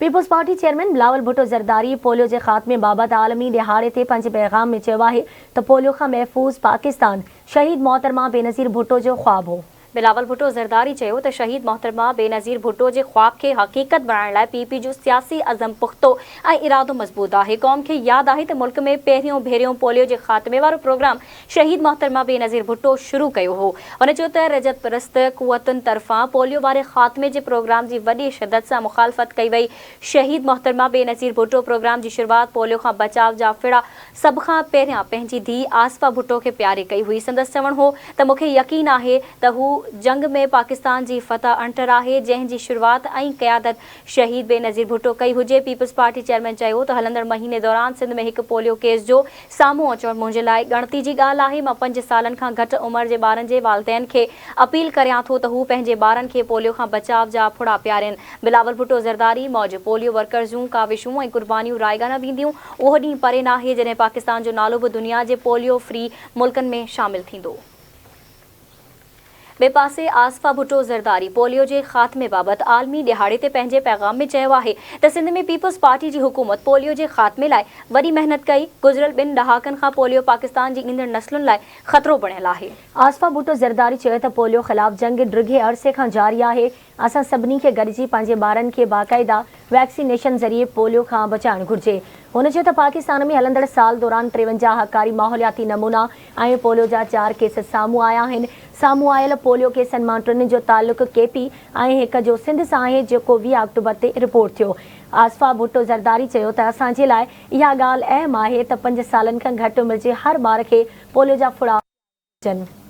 Peoples Party chairman Bilawal Bhutto Zardari polio جي خاتمي بابت عالمي ڏهاڙي تي پنهنجي پيغام ۾ چيو آهي ته پوليو کان محفوظ پاڪستان شهيد محترمه بينظير ڀٽو جو خواب هو. بلاول ڀٽو زرداري چيو ته شهيد محترمه بينظير ڀٽو جي خواب کي حقيقت بڻائڻ لاء پي پي جو سياسي عزم پختو ۽ ارادو مضبوط آهي، قوم کي ياد آهي ته ملڪ ۾ پهريون ڀيريون پوليو جي خاتمي وارو پروگرام شهيد محترمه بينظير ڀٽو شروع ڪيو هو. هن چيو ته رجعت پرست قوتن طرفان پوليو واري خاتمي جي پروگرام جي وڏي شدت سان مخالفت ڪئي وئي. شهيد محترمه بينظير ڀٽو پروگرام جي شروعات پوليو کان بچاء جا ڦڙا سڀ کان پهريان پنهنجي ڌيء آصفه ڀٽو کي پياري ڪئي هئي. سندس چوڻ هو ته مون کي يقين آهي ته هو جنگ ۾ پاڪستان جي فتح اڻٽر آهي جنهن جي شروعات ۽ قيادت شهيد بينظير ڀٽو ڪئي هجي. پيپلز پارٽي چيئرمين چيو ته هلندڙ مهيني دوران سنڌ ۾ هڪ پوليو ڪيس جو سامهون اچڻ منهنجي لاء ڳڻتي جي ڳالهه آهي، مان پنج سالن کان گهٽ عمر جي ٻارن جي والدين کي اپيل ڪريان ٿو ته هو پنهنجي ٻارن کي پوليو کان بچاء جا ڦڙا پيارين. بلاول ڀٽو زرداري موجب پوليو ورڪرز جون ڪاوشون ۽ قربانيون رائيگان نه وينديون، اهو ڏينهن پري ناهي جڏهن پاڪستان جو نالو به دنيا جي پوليو فري ملڪن ۾ شامل ٿيندو. ٻئي پاسي آصفه ڀٽو زرداري پوليو جي خاتمي بابت عالمي ڏهاڙي تي پنهنجي پيغام ۾ چيو آهي ته سنڌ ۾ پيپلز پارٽي جي حڪومت پوليو جي خاتمي لاء وڏي محنت ڪئي، گذريل ٻن ڏهاڪن کان پوليو پاڪستان جي ايندڙ نسلن لاء خطرو بڻيل آهي. آصفه ڀٽو زرداري چيو ته پوليو خلاف جنگ ڊگهي عرصي کان جاري آهي، اسان سڀني کي گڏجي پنهنجي ٻارن کي باقاعده ويڪسينيشن ذريعي پوليو کان بچائڻ گهرجي. هن چيو ته پاڪستان ۾ هلندڙ سال دوران 53 هاڪاري ماحولياتي نمونا ۽ پوليو جا چار ڪيس سامهون آيا آهن، سامهون آيل پوليو ڪيسن مان ٽن جو تعلق ڪي پي ۽ هڪ جو سنڌ سان آهي جيڪو 20 آڪٽوبر تي رپورٽ ٿيو. آصفه ڀٽو زرداري چيو ته اسان جي لاء اها ڳالهه اهم آهي ته پنج سالن کان گهٽ عمر جي هر ٻار کي پوليو جا ڦڙا پيارجن.